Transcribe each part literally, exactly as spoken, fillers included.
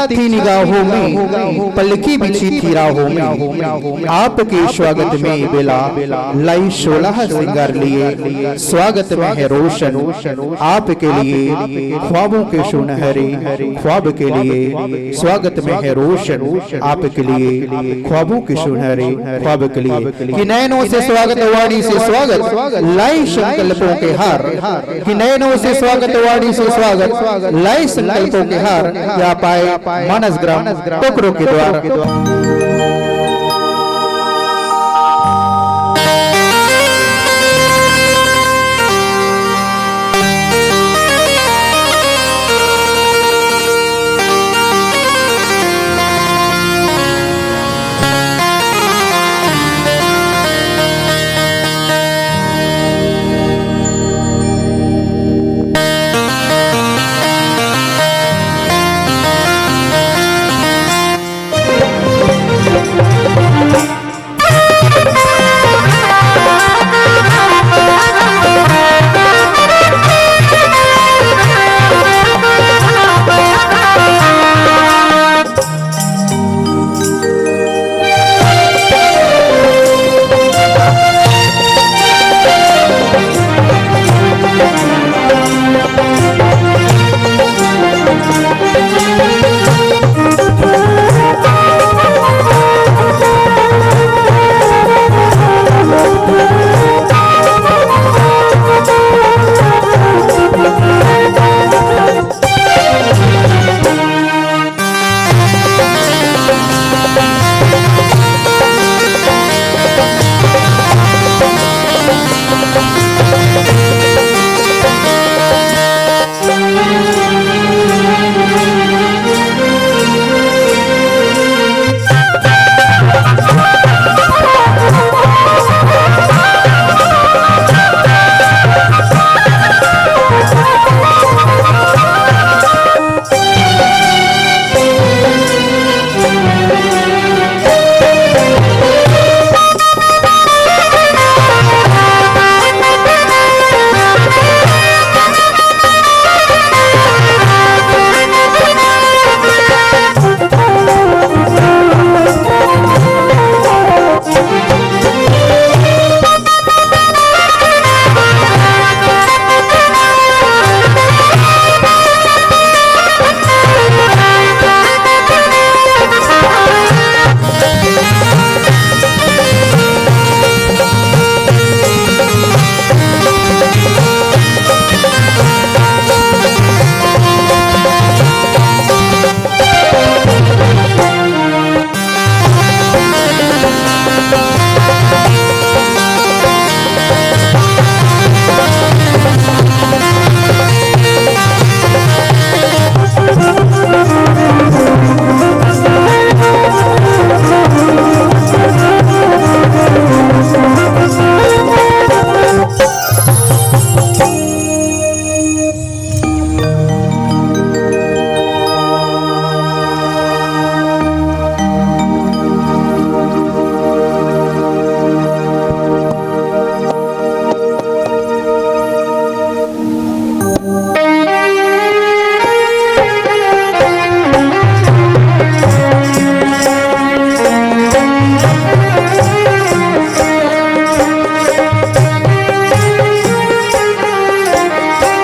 थी निगाहों में, पलकी बिछी थी राहों में। आपके स्वागत में बेला लाई शोला श्रृंगार लिए। स्वागत में है रोशन आपके लिए, ख्वाबों के सुनहरे ख्वाब के लिए। स्वागत में है रोशन आपके लिए, ख्वाबों के सुनहरे ख्वाब के लिए। कि नैनों से स्वागत, वाणी से स्वागत, लाई संकल्पों के हार। कि नैनों से स्वागत, वाणी से स्वागत, लाई संकल्पों के हार। या पाए मानस ग्राम टोकरो के द्वार।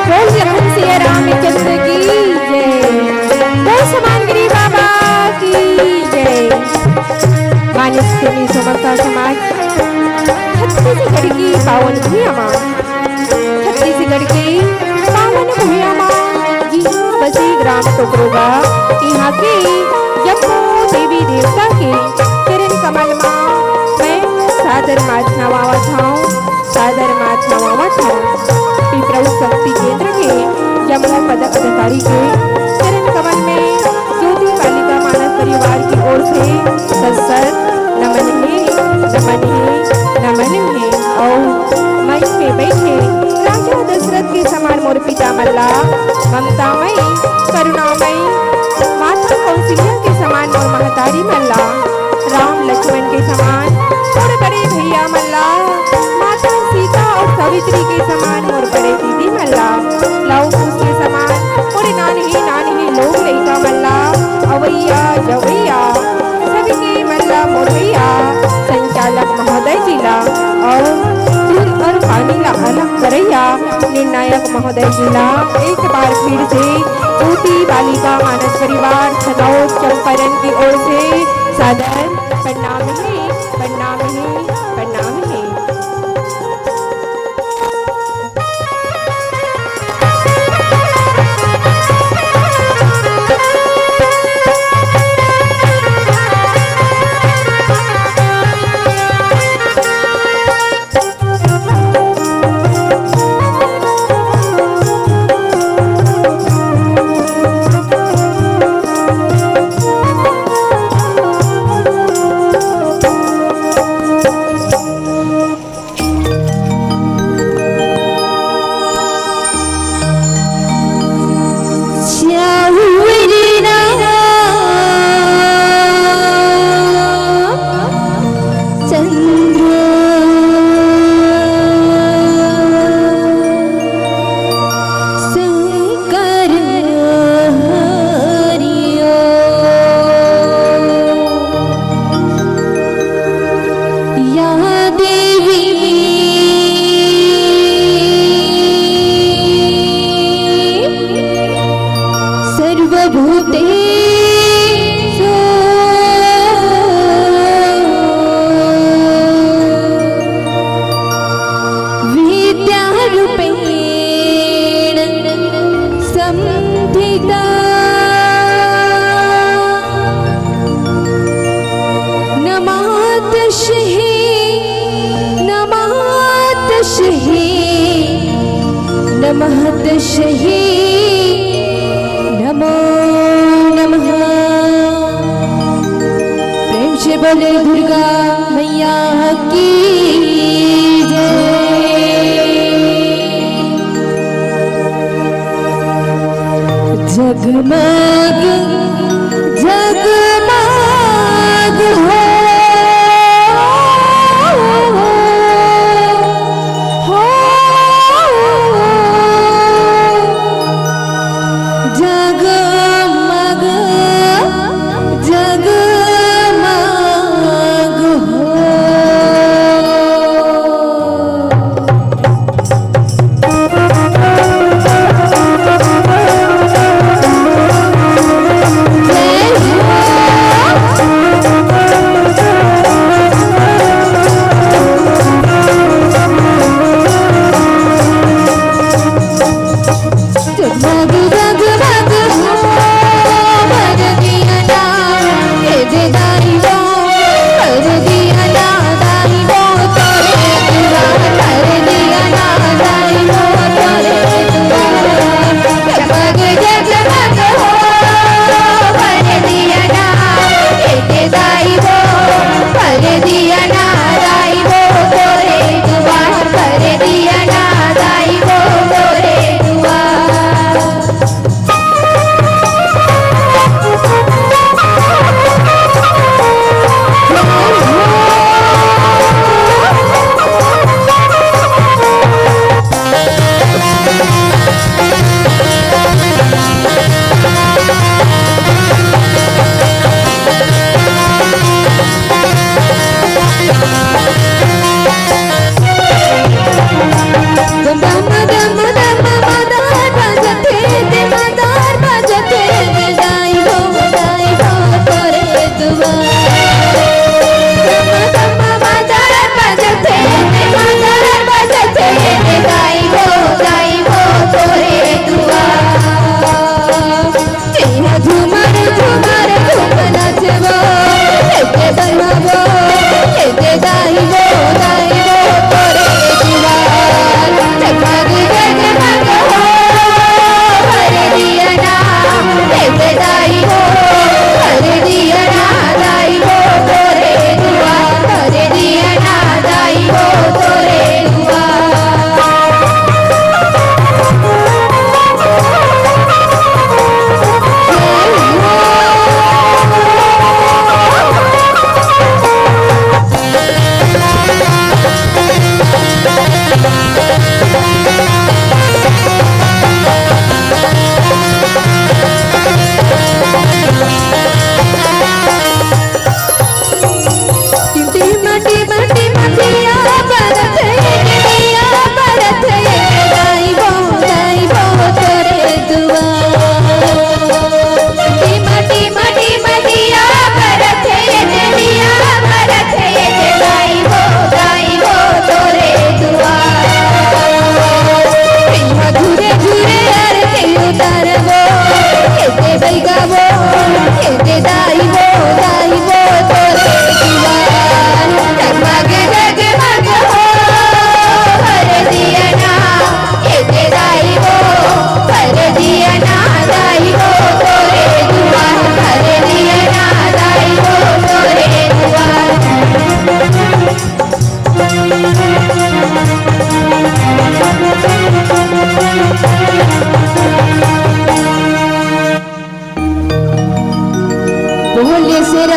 बोल लखन सिया रामचंद्र की जय। बोल हनुमानगिरी बाबा की जय। मानिस के समस्त समाज छत्तीसगढ़ की पावन भूमि मा, छत्तीसगढ़ के पावन भुइयां मा जिहाँ बसे ग्राम टोकरोगा, इहाँ के जम्मो देवी देवता के चरण कमल मा मैं सादर माथ नवावत हौं, सादर माथ नवावत हौं। पिपरा शक्ति केंद्र के जम्मो पदाधिकारी के चरण कमल में ज्योति पालिका मानस परिवार की ओर से सत सत नमन हे, नमन हे, नमन हे। अउ मंच में बैठे राजा दशरथ के समान मोर पिता मन ला, ममतामयी, करुणामयी माता कौशल्या के समान मोर महतारी मन ला, राम लक्ष्मण के समान मोर बड़े भैया मन ला, माता सीता अउ सावित्री के समान मोर बड़े दीदी मन ला, लव कुश के समान मोर नान्हे नान्हे लोग लइका मन ला, अवई जिला एक बार फिर से ज्योति बालिका मानस परिवार छनौद चंपारण की ओर से सादर प्रणाम है, प्रणाम है, प्रणाम है। या देवी सर्वभूतेषु विद्यारूपेण संस्थिता। नमः तस्यै, नमः तस्यै, नमः तस्यै, नमो नमः। प्रेम से बोले दुर्गा मैया की जय। जगमग जगमग हो, हो, जगमग जगमग हो।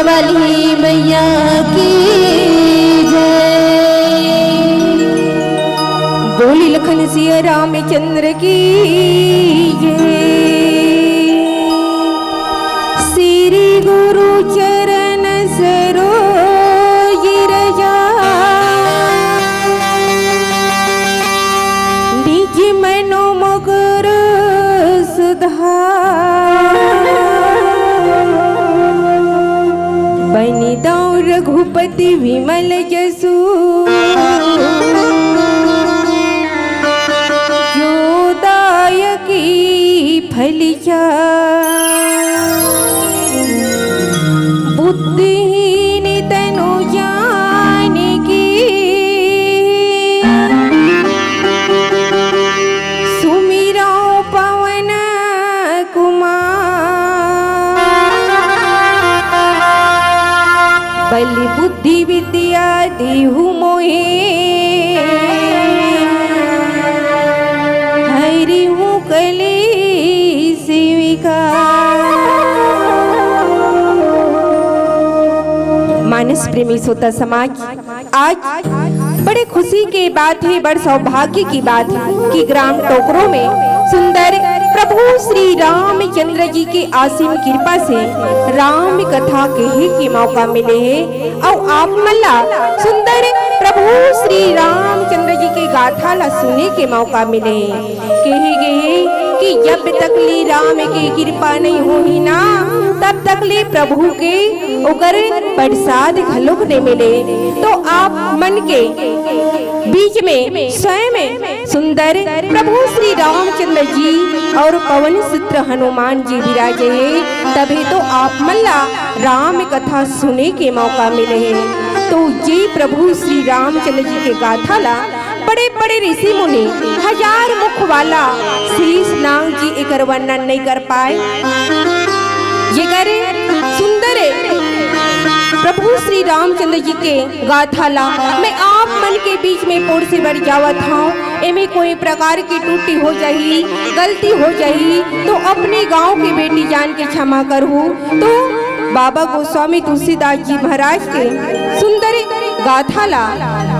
वाली मैया की जय। बोली लखन सिया रामचंद्र की जय। श्री गुरु चरण सरोज रजा, निज मनो मुकुर सुधार। बनि दौं रघुपति विमल जसु, जो दायकी फल चार। बुद्धिहीन तनु जानिके, सुमिरौं पवन कुमार। बल बुद्धि विद्या देहु मोहे, हरिहु कलेस विकार। मानस प्रेमी श्रोता समाज, आज बड़े खुशी के बात हे, बड़ सौभाग्य की बात हे कि ग्राम टोकरो में सुंदर प्रभु श्री रामचंद्र जी के असीम कृपा से राम कथा कहे के मौका मिले हे। अउ आप मन ला सुंदर प्रभु श्री रामचंद्र जी के गाथा ला सुने के मौका मिले हे। कहे गे हे कि जब तक ले राम के कृपा नहीं होही ना, तब तक ले प्रभु के ओकर प्रसाद घलोक नहीं मिले। तो आप मन के बीच में स्वयं सुंदर प्रभु श्री रामचंद्र जी अउ पवन सुत हनुमान जी विराजे हे, तभे तो आप मन ला राम कथा सुने के मौका मिले हे। तो जे प्रभु श्री रामचंद्र जी के गाथा ला बड़े बड़े ऋषि मुनि, हजार मुख वाला शीश नाग जी एकर वर्णन नहीं कर पाए। जेकर सुंदर प्रभु श्री रामचंद्र जी के गाथा ला मैं आप मन के बीच में पोरसे बर जावत हौं। एमे कोई प्रकार की त्रुटि हो जाही, गलती हो जाही, तो अपने गांव के बेटी जान के क्षमा करहू। तो बाबा गोस्वामी तुलसीदास जी महाराज के सुंदर गाथा ला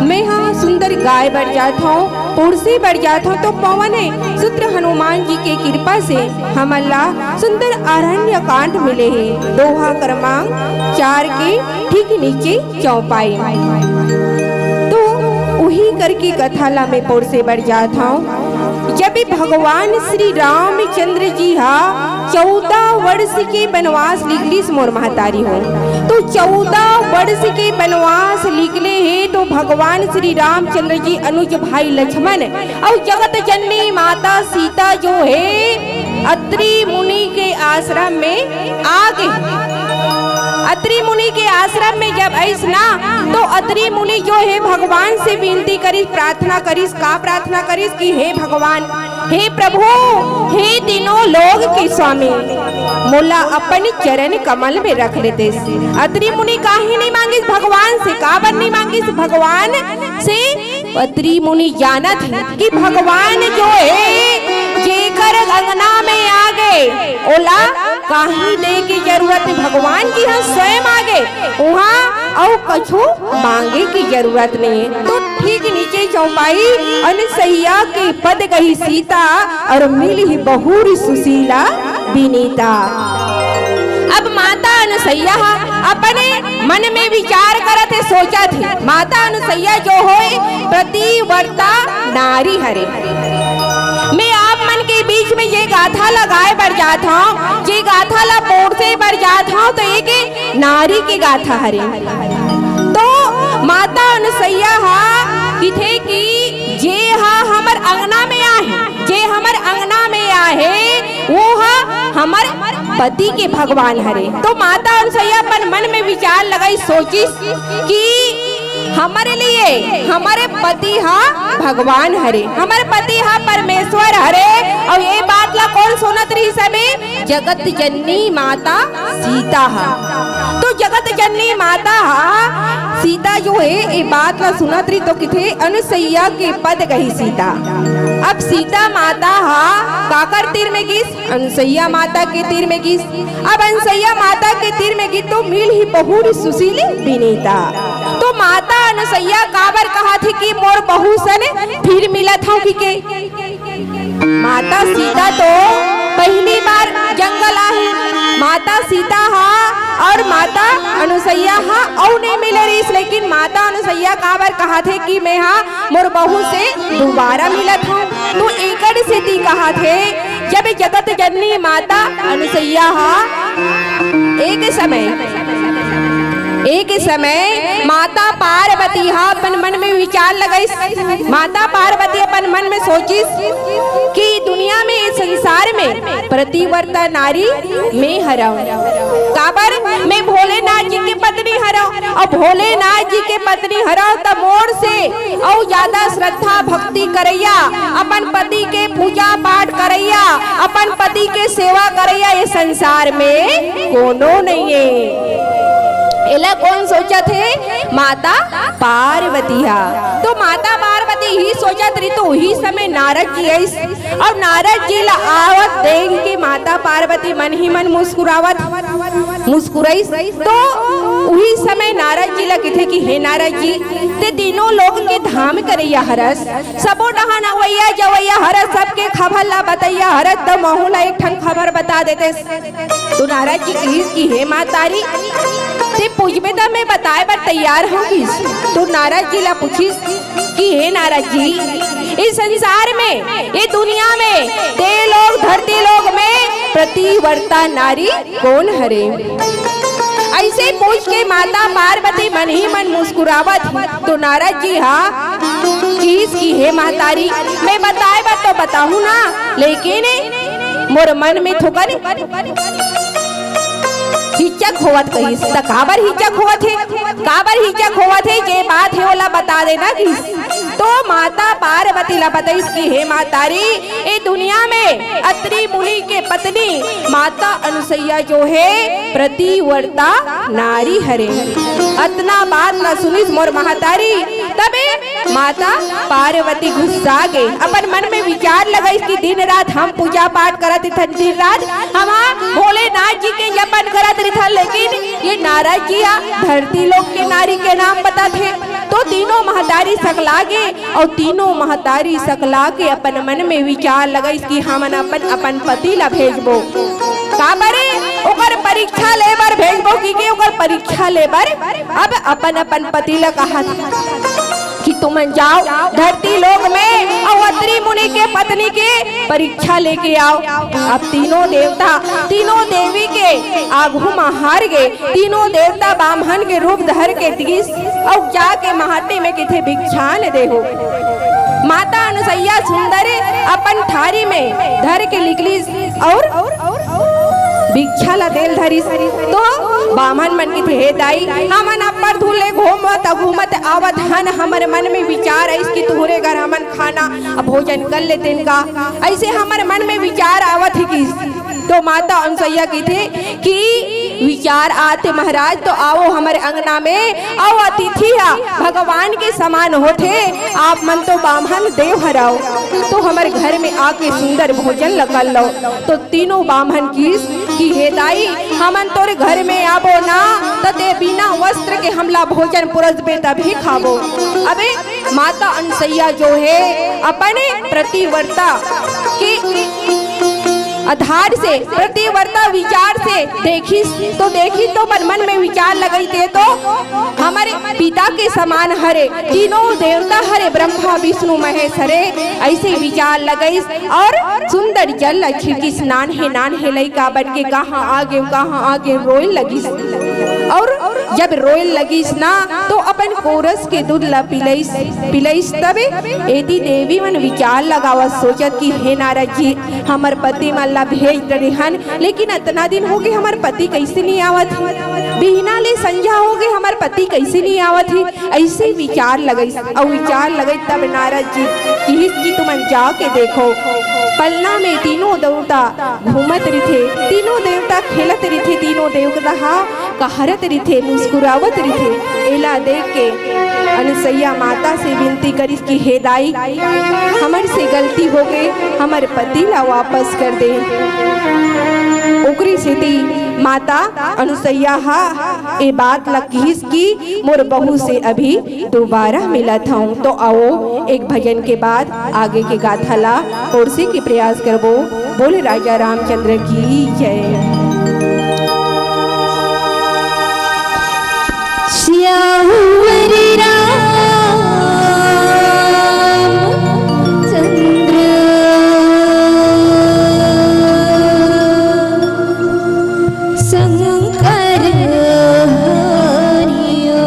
मैं हा सुंदर गाय बर जात हौं, पोरसे बर जात हौं। तो पवन सुत हनुमान जी के कृपा से हमन ला सुंदर अरण्य कांड मिले हे, दोहा क्रमांक चार के ठीक नीचे चौपाई। तो उही करके कथा ला मैं पोरसे बर जात हौं। जब भगवान श्री रामचंद्र जी हा चौदह वर्ष के बनवास निकलिस मोर महतारी हो, तो चौदह वर्ष के बनवास निकले हे तो भगवान श्री रामचंद्र जी अनुज भाई लक्ष्मण अउ जगत जननी माता सीता जो हे अत्रि मुनि के आश्रम में आ गे। अत्रि मुनि के आश्रम में जब आइस ना, तो अत्रि मुनि जो हे भगवान से विनती करिस, प्रार्थना करिस। का प्रार्थना करिस कि हे भगवान, हे प्रभु, हे तीनों लोग के स्वामी, मोला अपन चरण कमल में रख ले तेस। अत्रि मुनि काहे नहीं मांगिस भगवान से, काबर नहीं मांगिस भगवान से? अत्रि मुनि जानत हे कि भगवान जो हे, जेकर अंगना में आ गे, ओला काहीं दे के जरूरत नहीं, भगवान जी हा स्वयं आ गे, उहाँ अउ कछु मांगे के जरूरत नहीं हे। तो ठीक नीचे चौपाई, अनसैया के पद कही सीता, अउ मिलही बहुर सुशीला बिनीता। अब माता अनसैया हा अपने मन में विचार करत हे, सोचत हे। माता अनसैया जो होय पतिव्रता नारी हरे। मैं आप मन के बीच में ये गाथा ला गाय बर जात हौं, ये गाथा ला पोरसे बर जात हौं, तो एक नारी के गाथा हरे। तो माता अनसैया हा किथे कि जे हा हमर अंगना में आहे, जे हमर अंगना में आहे, वो हा हमर पति के भगवान हरे। तो माता अनसैया अपन मन में विचार लगाई, सोचिस कि हमरे लिए हमरे पति हा भगवान हरे, हमर पति हा परमेश्वर हरे। अउ ये बात ला कोन सुनत रहिस हे? जगत जननी माता सीता हा। तो जगत जननी माता हा सीता जो हे ए बात ला सुनत रही तो किथे अनुसैया के पद कही सीता। अब सीता माता हा काकर तीर में गिस? अनुसैया माता के तीर में गिस। अब अनुसैया माता के तीर में गिस तो मिल ही बहुरी सुशील बिनीता। तो माता अनुसैया काबर कहा थी कि मोर बहू सन फिर मिलत हूँ कि के? माता सीता तो पहली बार जंगल आही। माता सीता हा और माता अनुसैया हा अउ नहीं मिले रहीस, लेकिन माता अनुसैया काबर कहा थे कि मैं हा मोर बहू से दोबारा मिलत हूँ। तो एकड़ सेती कहा थे, जब जगत जननी माता अनुसैया हा एक समय, एक समय माता पार्वती हा अपन मन में विचार लगाइस। माता पार्वती अपन मन में सोचिस कि दुनिया में, इस संसार में पतिव्रता नारी मैं हरव। काबर? मैं भोलेनाथ जी के पत्नी हरव, अउ भोलेनाथ जी के पत्नी हरव त मोर से अउ ज्यादा श्रद्धा भक्ति करैया, अपन पति के पूजा पाठ करैया, अपन पति के सेवा करैया ये संसार में कोनो नहीं है। एला कौन सोचत हे? माता पार्वती हा। तो माता पार्वती ही सोचत रही तो उही समय नारद जी आइस। अउ नारद जी ला आवत देख के माता पार्वती मन ही मन मुस्कुरावत, मुस्कुराइस। तो उही समय नारद जी ला किथे कि हे नारद जी, ते तीनों लोक के धाम करैया हरस, सबो डहान अवैया जवैया हरस, सबके खबर ला बतैया हरस, त महू ला एक ठन खबर बता देते। तो नारद जी कहिस कि हे मातारी, ते पूछबे त मैं बताए बर तैयार हूँ किस। तो नारद जी ला पूछिस कि हे नारद जी, इस संसार में, ये दुनिया में, ते लोग धरती लोग में पतिव्रता नारी कौन हरे? ऐसे पूछ के माता पार्वती मन ही मन मुस्कुरावत। तो नारद जी हा किस कि हे मातारी, मैं बताए बर तो बताहूँ ना, लेकिन मोर मन में थोकन हिचक होवत कहिस। त काबर हिचक होवत हे? काबर हिचक होवत हे? जे बात हे ओला बता देना किस। तो माता पार्वती ला बताइस कि हे मातारी, ए दुनिया में अत्रि मुनि के पत्नी माता अनुसैया जो हे पतिव्रता नारी हरे। अतना बात ला सुनिस मोर महतारी, तबे माता पार्वती गुस्सा गे, अपन मन में विचार लगाइस कि दिन रात हम पूजा पाठ करत रिथन, दिन रात हम भोलेनाथ जी के जपन करत रिथन, लेकिन ये नारद जी हा धरती लोक के नारी के नाम बताथे। तो तीनों महतारी सकला गे, अउ तीनों महतारी सकला के अपन मन में विचार लगाइस कि हमन अपन, अपन पति ला भेजबो। काबरे? ओकर परीक्षा ले बर भेजबो, कि, कि ओकर परीक्षा ले बर अब अपन, अपन पति ला कहा कि तुमन जाओ धरती लोक में अउ अत्रि मुनि के पत्नी के परीक्षा लेके आओ। अब तीनों देवता, तीनों देवी के आगू म हार गे। तीनों देवता बाम्हन के रूप धर के दिस अउ जाके माटी में किथे भिक्षान देहू। माता अनुसैया सुंदर अपन थारी में धर के निकलिस अउ भिक्षा ला देल धरिस। तो बाम्हन मन किथे, हे दाई, हमन अब्बड़ धुन ले घूमत घूमत आवत हन, हमर मन में विचार आइस कि तुहरे घर हमन खाना भोजन कर लेतेन का। ऐसे हमर मन में विचार आवत हे कि तो माता अनुसैया किथे कि विचार आथे महाराज, तो आओ हमर अंगना में, अउ अतिथि हा भगवान के समान होथे, आप मन तो बाम्हन देव हरव, तो हमर घर में आके सुंदर भोजन ल कर लव। तो तीनों बाम्हन किस कि हे दाई, हमन तोरे घर में आबो ना, त ते बिना वस्त्र के हमला भोजन पुरसबे तभी खाबो। अबे माता अनुसैया जो हे अपन पतिव्रता के आधार से, पतिव्रता विचार से देखिस, तो देखिस तो मन, मन में विचार लगाइस, ते तो हमर पिता के समान हरे, तीनों देवता हरे, ब्रह्मा विष्णु महेश हरे, ऐसे विचार लगाइस अउ सुंदर जल ला छिड़किस। नान्हे नान्हे लइका बन के कहाँ आगे, कहाँ आगे रोए लगिस। अउ जब रोए लगिस ना, तो अपन कोरस के दूध ला पिलइस, पिलइस। तबे एती देवी मन विचार लगावत सोचत कि हे नारद जी, हमर पति मन ला भेज डरे हन, लेकिन अतना दिन होगे हमर पति कइसे नइ आवत हे? बिहना ले संझा होगे हमर पति कइसे नइ आवत हे? अइसे विचार लगाइस अउ विचार लगाइस तब नारद जी किहिस कि तुमन जाके देखो, पलना में तीनों देवता घूमत रिथे, तीनों देवता खेलत रिथे, तीनों देवता हा हरत रिथे, मुस्कुरावत रिथे। एला देख के अनुसैया माता से विनती करिस कि हे दाई, हमर से गलती हो गे, हमर पति ला वापस कर दे। ओकरी सेती माता अनुसैया हा ए बात ला किहिस कि मोर बहू से अभी दोबारा मिलत हूँ। तो आओ, एक भजन के बाद आगे के गाथा ला ओरसे के प्रयास करबो। बोल राजा रामचंद्र की जय। श्याम वर रामचंद्र शंकर हरिओ।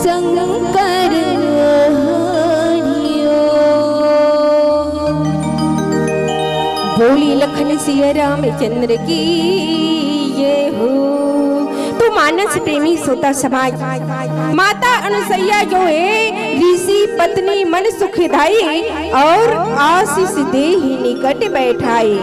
शंकर हरिओ। बोली लखन सिया रामचंद्र की जय हो। तो मानस प्रेमी श्रोता समाज, माता अनुसैया जो है, ऋषि पत्नी मन सुखदाई, और आशीष देहि निकट बैठाई।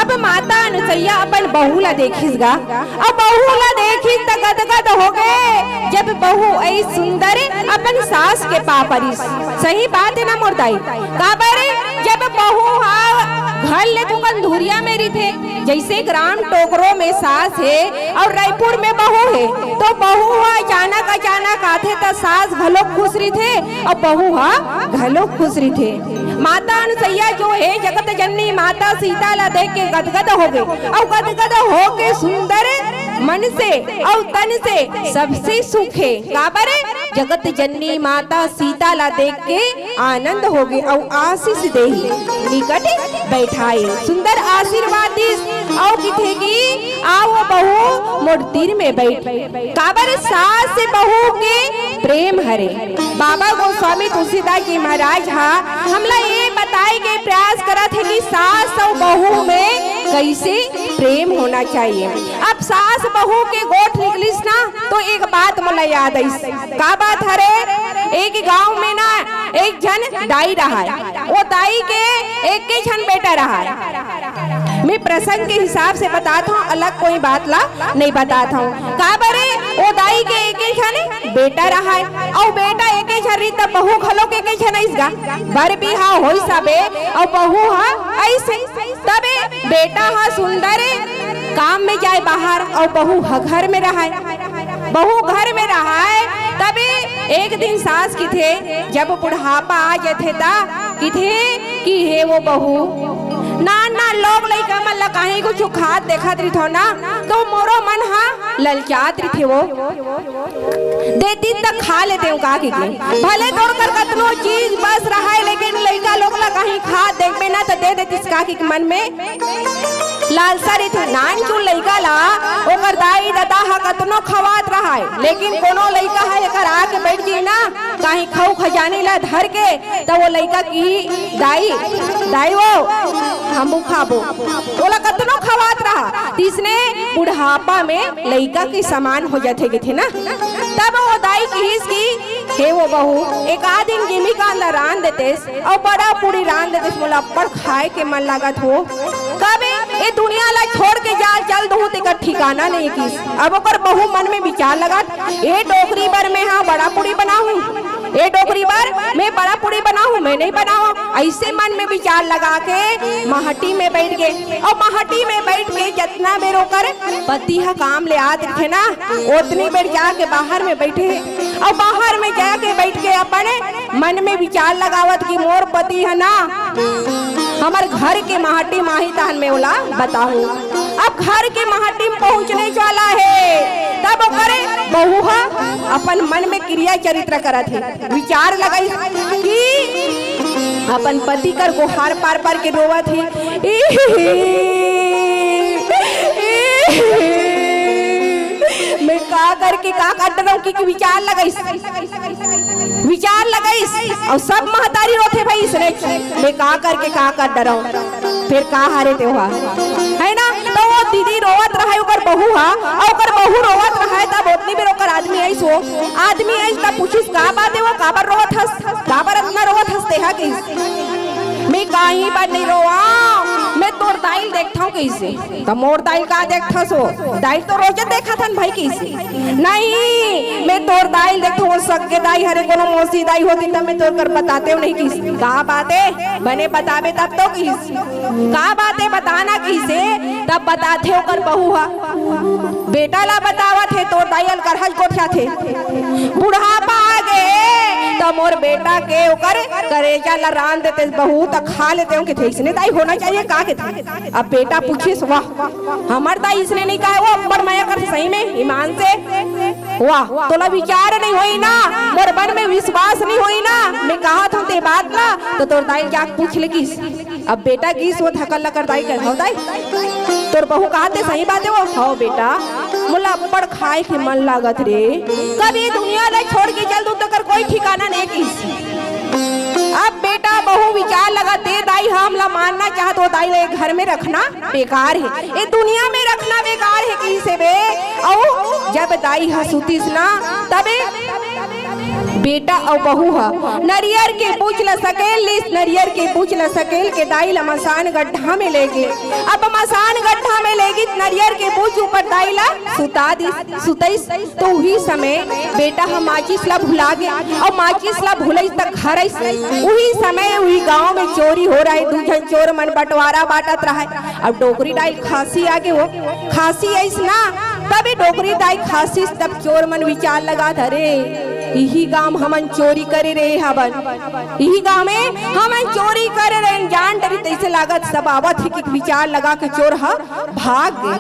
अब माता अनुसैया अपन बहू ला देखिस गा, अब बहू ला देखिस त गदगद हो गए। जब बहू ऐ सुंदर अपन सास के पा परिस, सही बात है ना मोर दाई? काबर जब बहू हा घर ले थोकन धुरिया में रहिथे, जैसे ग्राम टोकरो में सास है और रायपुर में बहू है, तो बहू हा अचानक अचानक आथे त सास घलो खुश रहिथे और बहू हा घलो खुश रहिथे। माता अनुसैया जो है जगत जननी माता सीता ला देख के गदगद हो गए और गदगद हो के सुंदर मन से और तन से सबसे सुख है। काबर जगत जननी माता सीता ला देख के आनंद हो गए और आशीष देहि निकट बैठाई, सुंदर आशीर्वाद दिस। और किथे कि आओ बहू मोर तीर में बैठ। काबर सास से बहू के प्रेम हरे। बाबा गोस्वामी तुलसीदास जी महाराज हा हमला ये बताए के प्रयास करत है कि सास और बहू में कैसे प्रेम होना चाहिए। अब सास बहू के गोठ निकलिस ना, तो एक बात मोला याद आइस। का बात हरे? एक गांव में ना एक झन दाई रहा है, वो दाई के एक के झन बेटा रहा है। मैं प्रसंग के हिसाब से बतात हूँ, अलग कोई बात ला नहीं बतात हूँ। काबरे ओ दाई के एके झन बेटा रहाय, अउ बेटा एके झन रही, तब बहू घलो के एके झन अइस गा। बर बिहाव होइस सबे, अउ बहू ह अइसे। तबे बेटा ह सुंदर काम में जाय बाहर, अउ बहू ह घर में रहाय। बहू घर में रहाय, तबे एक दिन सास किथे, जब बुढ़ापा आ जथे, त किथे कि हे वो बहू, नान नान लोग लइका मन ला काहीं कुछु खात देखत रहिथो ना, तो मोरो मन हा ललचात रहिथे वो। देती त खा लेते हूँ का कि के। भले तोर कर कतनो चीज बस रहाय, लेकिन लइका लोग ला काहीं खात देखबे ना, त दे देतिस का कि के मन में लालसा रहिथे। नानचुन लइका ला ओकर दाई ददा ह कतनो खवात रहाय, लेकिन कोनो लइका ह एकर आके बइठ जाही ना, काहीं खऊ खजानी ला धर के, त वो लइका किही, "दाई, दाई वो, हमू खाबो।" ओला कतनो खवात रहा, तिसने बुढ़ापा में लइका के समान हो जाथे, कथे ना। तब वो दाई किहिस कि, "हे वो बहू, एक आध दिन गेमी कांदा रांध देतेस, अउ बड़ा पूड़ी रांध देतेस, मोला अब्बड़ खाए के मन लागत हो।" कबे ए दुनिया ला छोड़ के जा, चल दूँ, तेकर ठिकाना नहीं किस। अब ओकर बहू मन में विचार लगात, "ए डोकरी बर मैं हा बड़ा पूड़ी बनाहूँ, ए डोकरी बर मैं बड़ा पूड़ी बनाहूँ, मैं नहीं बनाहूँ।" अइसे मन में विचार लगा के महटी में बइठ गे, अउ महटी में बइठ के जतना बेर ओकर पति ह काम ले आत रहिथे ना, ओतनी बेर जाके बाहर में बइठे, अउ बाहर में जाके बइठ के अपन मन में विचार लगावत कि मोर पति ह ना हमर घर के महटी म आही, तहन मैं ओला बताहूँ। अब घर के महटी म पहुँचने वाला हे, तब ओकर बहू ह अपन मन में क्रिया चरित्र करत हे, विचार लगाइस कि अपन पति कर गोहार पार पार के रोवत हे। मैं का करके का कर डरऊँ कि, कि विचार लगाइस। विचार लगाइस, अउ सब महतारी रोथे भाई इसने, मैं का करके का कर डरऊँ, फेर का हरे तेहा, है ना? तो वो दीदी रोवत रहाय, ओकर बहू हा, अउ ओकर बहू रोवत रहाय, तब ओतनी बेर ओकर आदमी आइस, वो आदमी आइस, तब पूछिस, "का बात हे वो, काबर रोवत हस, काबर अतना रोवत हस तेहा?" कहिस, "मैं काहीं बर नहीं रोवँव, मैं तोर दाई ल देखथँव," कहिसे। त मोर दाई ल का देखथस वो? दाई ल तो रोजे देखत हन भाई, कहिसे। नहीं, मैं तोर दाई ल देखथँव, वो सगे दाई हरे, कोनो मौसी दाई होतिस त मैं तोर कर बतातेंव नहीं, कहिसे। का बात हे? बने बताबे तब तो, कहिसे। का बात हे? बता ना, कहिसे। तब बताथे ओकर बहू हा। बेटा ला बतावत हे, तोर दाई अलकरहा गोठियाथे। बुढ़ापा आ गे, त मोर बेटा के ओकर करेजा ला रांध देतेस बहू, त खा लेतेंव, कहिथे। इसने दाई होना चाहिए का, कहिथे। अब बेटा पूछिस, "वाह, हमर दाई इसने नहीं कहे, वो अब्बड़ मया करथे सही में, ईमान से। वाह, तोला विचार नहीं होई ना, मोर मन में विश्वास नहीं होई ना, मैं कहत हँव ते बात ला, त तोर दाई ल जाके पूछ ले," कहिस। अब बेटा गिस वो धकल लकर दाई के, "हव दाई, तोर बहू कहत हे सही बात हे वो। हव बेटा, मोला अब्बड़ खाए के मन लागत रे। कब ये दुनिया ला छोड़ के चल दूं, तकर कोई ठिकाना नहीं किस। अब बेटा बहू विचार लगा, ते दाई ह हमला मारना चाहत, वो दाई ला ये घर में रखना बेकार हे, ये दुनिया में रखना बेकार हे किस हे बे। अउ जब दाई ह सुतिस ना, तबे बेटा अउ बहू ह नरियर के पूछ ल सकेल लिस, नरियर के पूछ ल सकेल के दाई ल मसान गड्ढा में ले गे। अब मसान गड्ढा में ले गिस, नरियर के पूछ ऊपर दाई ल सुता दिस, सुतइस। तो उही समय बेटा ह माचिस ल भुला गे, अउ माचिस ल भुलइस त घर आइस। उही समय उही गांव में चोरी हो रहय, दू झन चोर मन बंटवारा बांटत रहय। अब डोकरी दाई खांसी आगे हो, खांसी आइस ना, तब ये डोकरी दाई खांसिस, तब चोर मन विचार लगा धरे, इही गांव हमन चोरी करे रहे हवन, इही गांव में हमन चोरी करे रहे, जान डरिस तइसे लागत, सब आवत हे कि विचार लगा के चोर ह भाग गे,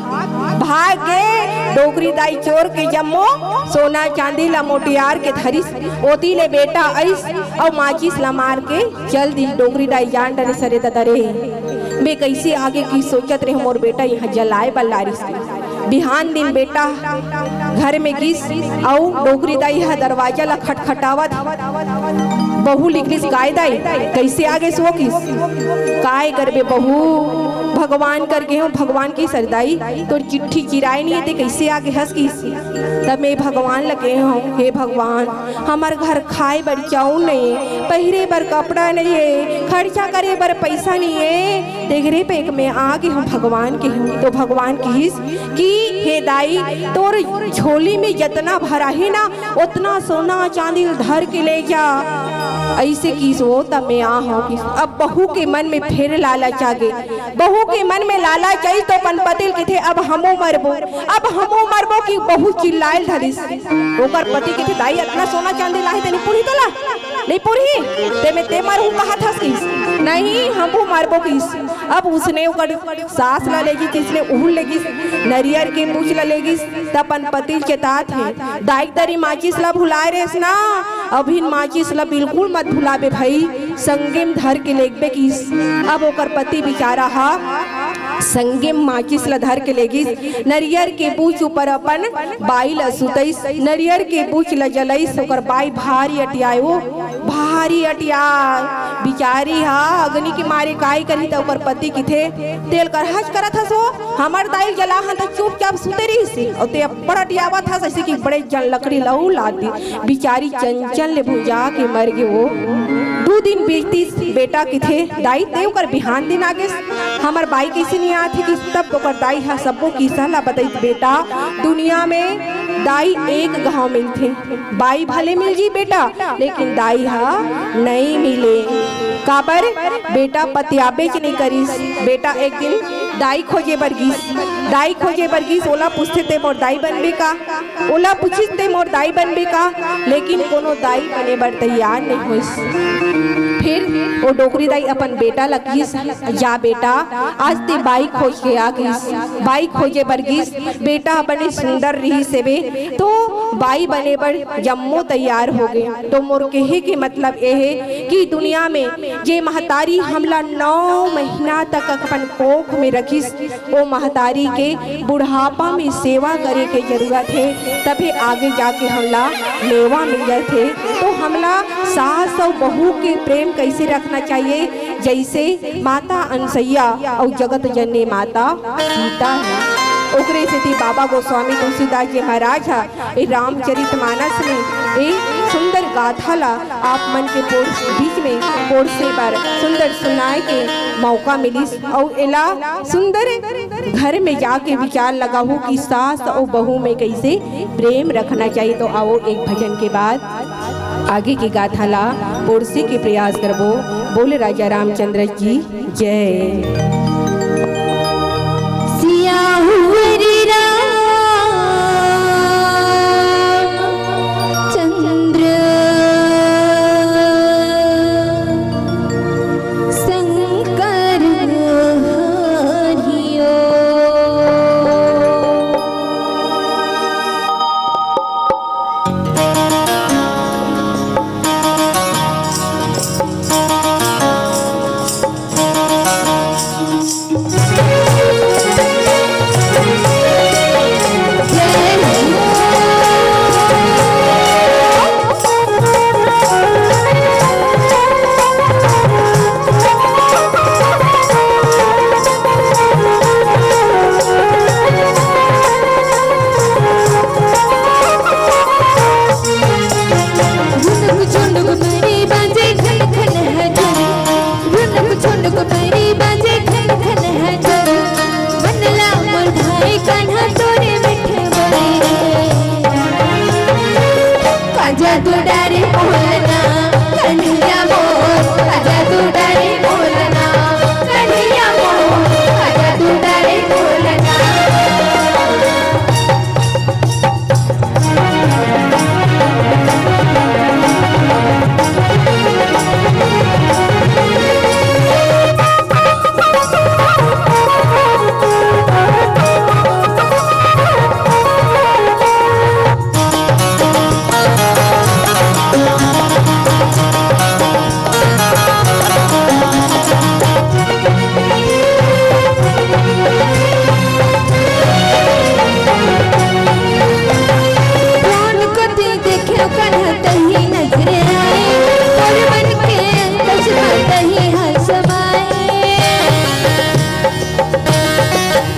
भाग गे। डोकरी दाई चोर के जम्मो सोना चांदी ला मोटियार के धरिस, ओती ले बेटा आइस अउ माचिस ला मार के चल दिस। डोकरी दाई जान डरिस, अरे ददा रे, मैं कइसे आगे किस सोचत रहे, मोर बेटा इहां जलाए बर लारिस। बिहान दिन बेटा घर में गिस अउ डोकरी दाई ह दरवाजा ला खटखटावत, बहू ल कहिस, काय दाई, कइसे आगे सो किस? काय करबे बहू, भगवान कर गे हों, भगवान किस, अरे दाई, तोर चिट्ठी चिराय नइ हे, ते कइसे आगे हस किस? तब मैं भगवान ल कहे हों, हे भगवान, हमर घर खाए बर चाउर नइ हे, पहिरे बर कपड़ा नइ हे, खर्चा करे बर पइसा नइ हे, तेकरे बर मैं आगे हों भगवान के हों। तो भगवान किस कि हे दाई, तोर झोली में जतना भरा हे ना, ओतना सोना चांदी ल धर के ले जा। अइसे किस वो, तब मैं आ हों किस। अब बहू के मन में फेर लालच आगे, बहू के मन में लालच आइस तो अपन पति ल कहिथे, अब हमू मरबो, अब हमू मरबो कि बहू चिल्लाए ल धरिस। ओकर पति कहिथे, दाई अतना सोना चांदी लाहे ते नइ पुरही तोला, नइ पुरही, ते में ते मरहू कहत हस किस, नहीं हमू मरबो किस। अब उसने ओकर सास ला ले गिस, किसने उहुल ले गिस, नरियर के पूछ ला ले गिस, त अपन पति ल चेतात हे, दाई तरी माचिस ला भुलाए रेहेस ना, अभिन माचिस ला बिल्कुल मत भुलाबे भई, संगे म धर के लेगबे किस। अब ओकर पति बिचारा ह संगे म माचिस ल धर के लेगिस, नरियर के बूच ऊपर अपन बाई ल सुतइस, नरियर के बूच ल जलइस। ओकर बाई भारी अटियाय ओ, भारी अटियाय। बिचारी ह अगनी के मारे काय करही, त ओकर पति किथे, "तेल करहच करत हस ओ, हमर दाई ल जलाहन त चुपचाप सुते रहिस, अउ ते अब्बड़ अटियावत हस, अइसे कि बड़े जन लकड़ी लऊ लाद दी।" बिचारी चंचल ले भुंजा के मर गे ओ। दू दिन बीतिस, बेटा किथे, "दाई, ते ओकर बिहान दिन आ गेस, हमर बाई कइसे नइ आत हे?" कि तब ओकर दाई ह सब्बो किस्सा ला बतइस, "बेटा, दुनिया में दाई एक घांव मिलथे, बाई भले मिल जी बेटा, लेकिन दाई ह नइ मिले।" काबर? बेटा पतियाबेच नइ करिस। बेटा एक दिन दाई खोजे बर गिस, दाई खोजे बर गिस, ओला पूछथे, "ते मोर दाई बनबे का?" ओला पूछिस, "ते मोर दाई बनबे का?" लेकिन कोनो दाई बने बर तैयार नइ होइस। फिर ओ डोकरी दाई अपन बेटा ल किहिस, "जा बेटा, आज ते बाई खोज के आ गिस।" बाई खोजे बर गिस, बेटा बने सुंदर रिहिस हेबे, तो बाई बने बर जम्मो तैयार हो गे। तो मोर कहे के मतलब ये हे कि दुनिया में जे महतारी हमला नौ महीना तक अपन कोख में रखिस, ओ महतारी के बुढ़ापा में सेवा करे के जरूरत हे, तभे आगे जाके हमला मेवा मिल जाथे। तो हमला सास अउ बहू के प्रेम कइसे रखना चाहिए, जइसे माता अनसुईया अउ जगत जननी माता सीता हे। ओकरे सेती बाबा गोस्वामी तुलसीदास जी महाराज ह ए रामचरित मानस में ए सुंदर गाथा ला आप मन के पोर-, बीच में पोरसे बर सुंदर सुनाए के मौका मिलिस। अउ एला सुंदर घर में जाके विचार लगाहू कि सास अउ बहू में कइसे प्रेम रखना चाहिए। तो आओ, एक भजन के बाद आगे के गाथा ला पोरसे के प्रयास करबो। बोल राजा रामचंद्र जी जय। सियावर रामचंद्र शंकर हरिओ। तू डरे बोलना, कन्हैया मोर, आजा तू डरे बोलना, कन्हैया मोर, आजा तू डरे बोलना। कौन कति देखे कन्हा तही नजरे आए, तोर मन के अंकस में तही हंस समाए।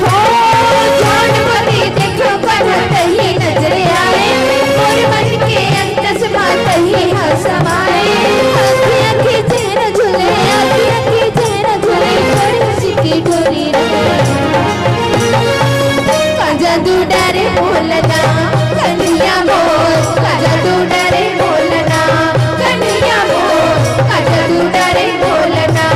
हो, जौन मोती देखो कन्हा तही नजरे आए, मोर मन के अंतस मा तही हा समाए। आँखी आँखी चैन झूले, आँखी आँखी चैन झूले, तोर हंसी की डोरी रे। का जादू डारे बोलना, कन्हैया मोर, का जादू डारे बोलना, कन्हैया मोर, का जादू डारे बोलना।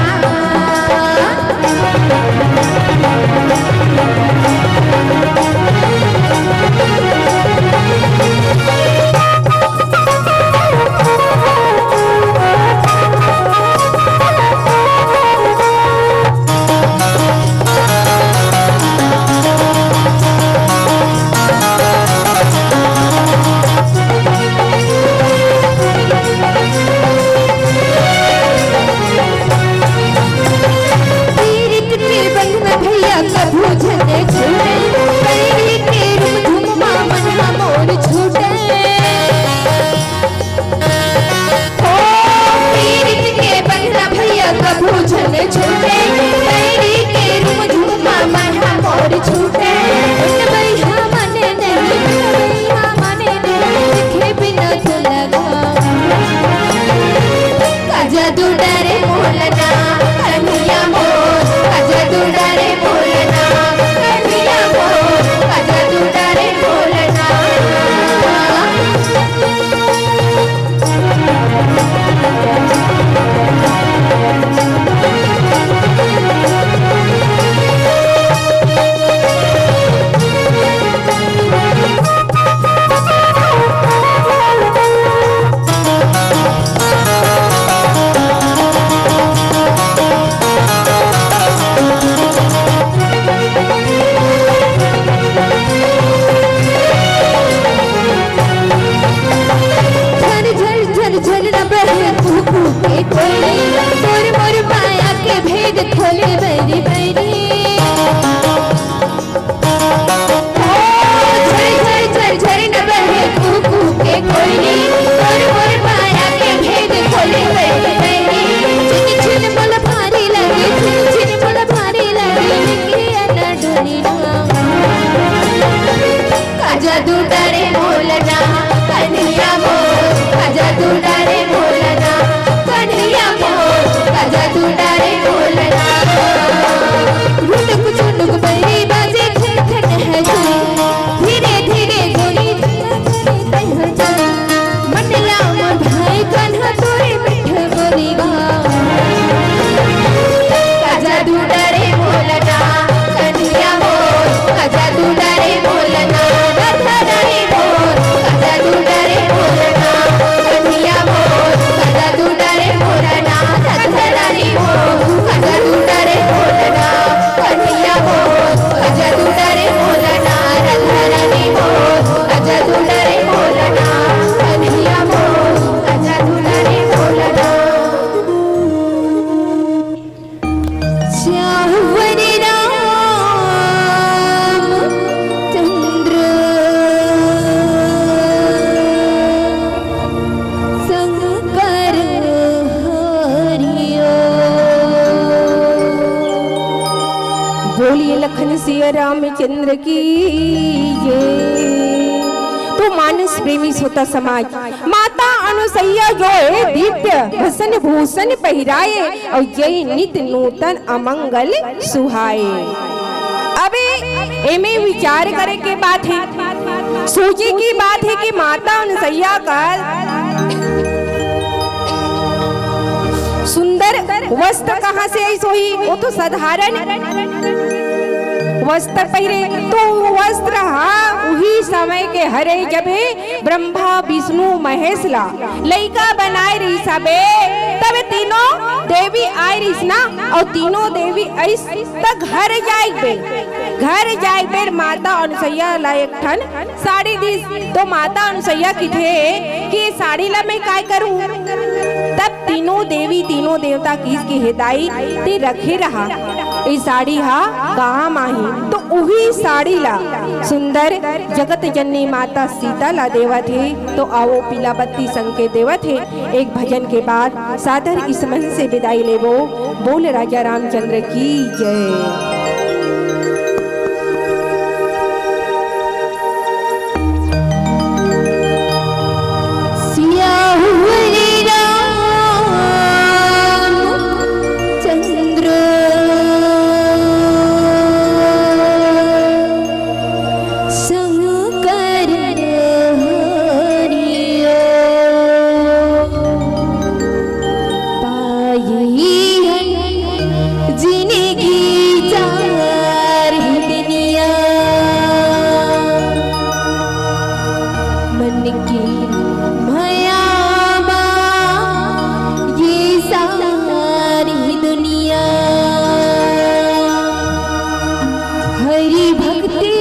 पीरित के बंधन भैया कभू झन छूटे, पैरी के रुम झुम मा मन हा मोर छूटे। ओ पीरित के बंधन भैया कभू झन छूटे, पैरी के रुम झुम मा मन हा मोर छूटे। उन भैया मने नहीं, उन भैया मने नहीं, देखे बिना तो लगा। का जादू डारे बोलना, कन्हैया मोर, का जादू डारे बोलना, कन्हैया मोर, का जादू डारे बोलना। झर झर झर झर न बहे कू कू के कोयली, तोर मोर माया के भेद खोले बैरी बैरी। ओ झर झर झर झर न बहे कू कू के कोयली, तोर मोर माया के भेद खोले बैरी बैरी। छिन छिन मोला भारी लगे, छिन छिन मोला भारी लगे, के अना डोली ना। का जादू डारे बोलना, कन्हैया मोर, का जादू डारे बोलना, कन्हैया मोर, का जादू डारे बोलना। रुनुक झुनुक बड़ी बाजे खन खन है कोई, धीरे धीरे गोरी धीरे धीरे कह जा। मन ला मोर भाई कन्हा तोरे मीठ बोली बा। का जादू डारे बोलना, कन्हैया मोर, का जादू डारे बोलना, राधा रानी मोर, का जादू डारे बोलना, कन्हैया मोर, का जादू डारे बोलना, राधा रानी मोर, का जादू डारे बोलना, कन्हैया मोर, का जादू डारे बोलना, राधा रानी मोर, का जादू डारे बोलना, कन्हैया मोर, का जादू डारे बोलना। चावर रामचंद्र शंकर हरिओ। बोलिए लखन सिया रामचंद्र की जय। तो मानस प्रेमी श्रोता समाज, माता अनुसैया जो है दिव्य भसन भूषण पहिराए और जय नित नूतन अमंगल सुहाए। अबे एमे विचार करे के बात है। सोचे की बात हे कि माता अनसुईया कर सुंदर वस्त्र कहाँ से आइस होही, वो तो साधारण वस्त्र पहिरे, तो वो वस्त्र हा उही समय के हरे, जब हे ब्रह्मा, विष्णु, महेश ला लइका बनाए रहिस हबे, तब तीनों देवी आए रहिस ना, अउ तीनों देवी आइस त घर जाए बेर, घर जाए बेर माता अनसुईया ला एक ठन साड़ी दिस। तो माता अनसुईया किथे कि ये साड़ी ला मैं काय करूं? तब तीनों देवी, तीनों देवता किहिस कि हे दाई, ते रखे रहा, ये साड़ी हा काम आही। तो उही साड़ी ला सुंदर जगत जननी माता सीता ला देवत हे। तो आवो पीला बत्ती संकेत देवत हे। एक भजन के बाद सादर इस मंच से विदाई लेबो। बोल राजा रामचंद्र की जय। सिया हुए रामचंद्र शंकर हरियो पाई है जिनगी चार दुनिया। मन की मया मा ये सारी दुनिया। हरि भक्ति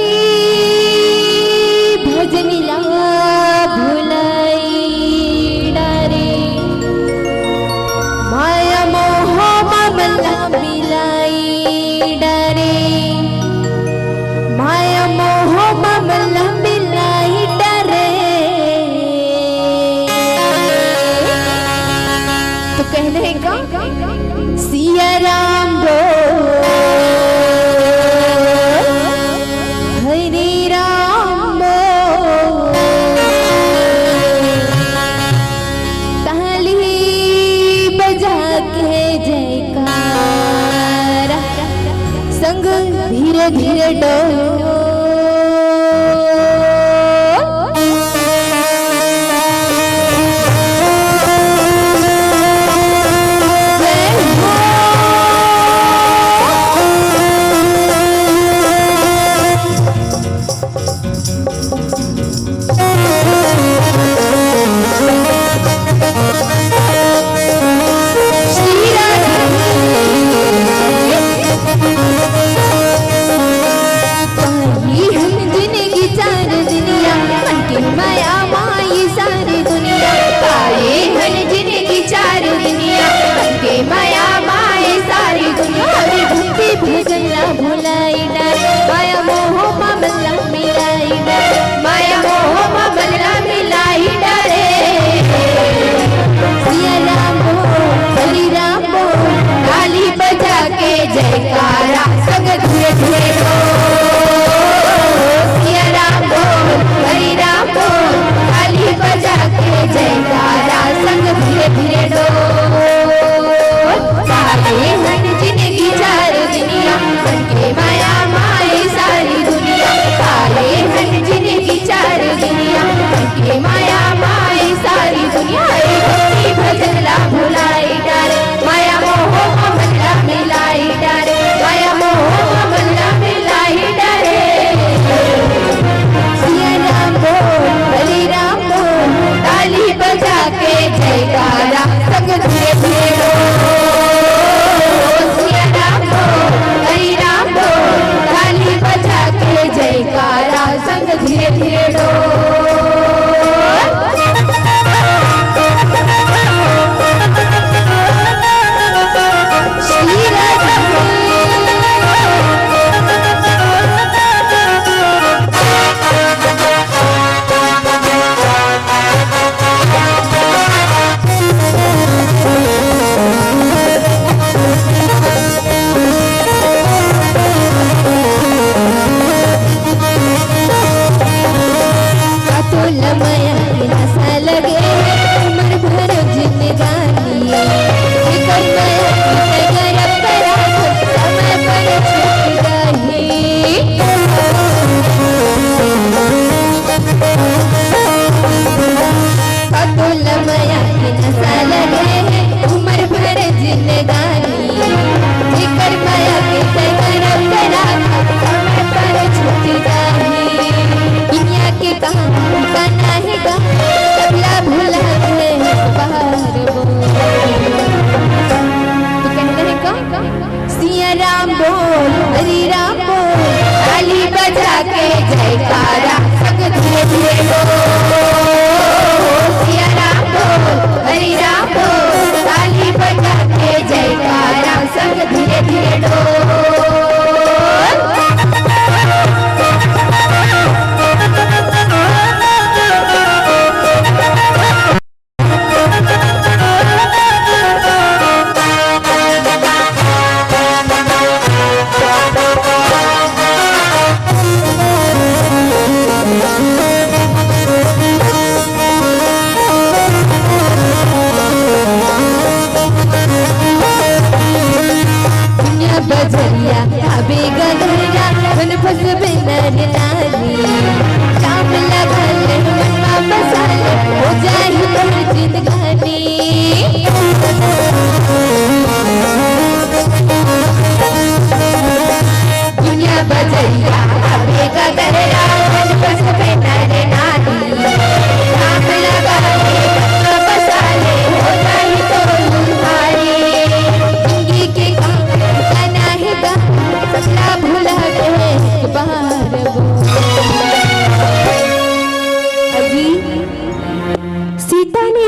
भजन ला भुलाई डारे। माया मोह ममला मिलाई डारे। माया मोह ममला मिलाई डारे। तो कहना हे का? सिया राम बोल, हरे राम बोल। ताली बजा के जयकारा, संग धीरे धीरे डोल।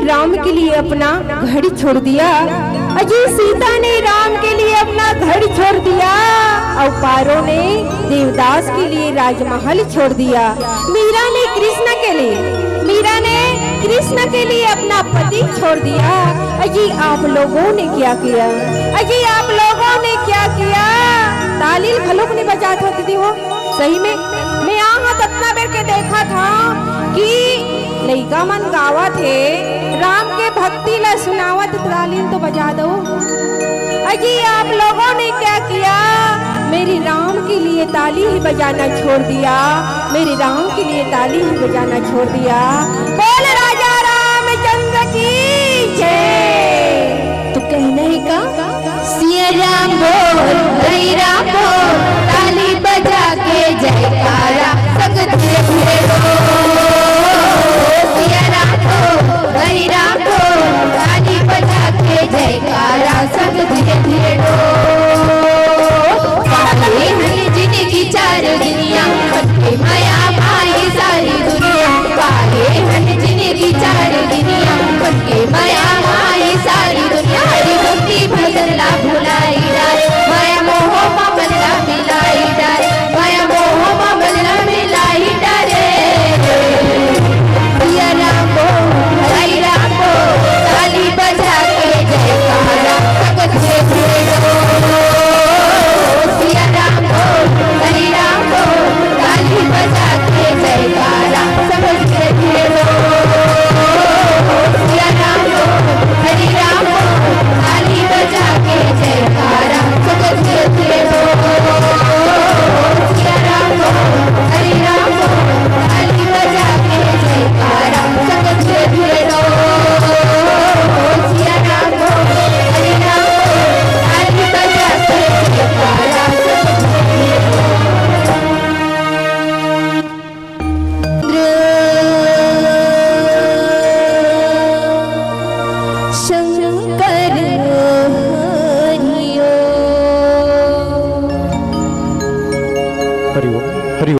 राम के लिए अपना घर छोड़ दिया। अजी, सीता ने राम के लिए अपना घर छोड़ दिया और पारो ने देवदास के लिए राजमहल छोड़ दिया। मीरा ने कृष्ण के लिए, मीरा ने कृष्ण के लिए अपना पति छोड़ दिया। अजी, आप लोगों ने क्या किया? अजी, आप लोगों ने क्या किया? ताली घलोक नहीं बजात हो दीदी हो। सही में, मैं यहाँ अतना बेर के देखा था कि लइका मन गावत हे, राम के भक्ति ला सुनावत, ताली तो बजा दो। अजी, आप लोगों ने क्या किया? मेरे राम के लिए ताली ही बजाना छोड़ दिया, मेरे राम के लिए ताली ही बजाना छोड़ दिया। बोल राजा रामचंद्र की जय। तो कहना है का? सिया राम बोल, रई राम बोल, ताली बजा के जयकारा, संग धीरे धीरे बोल।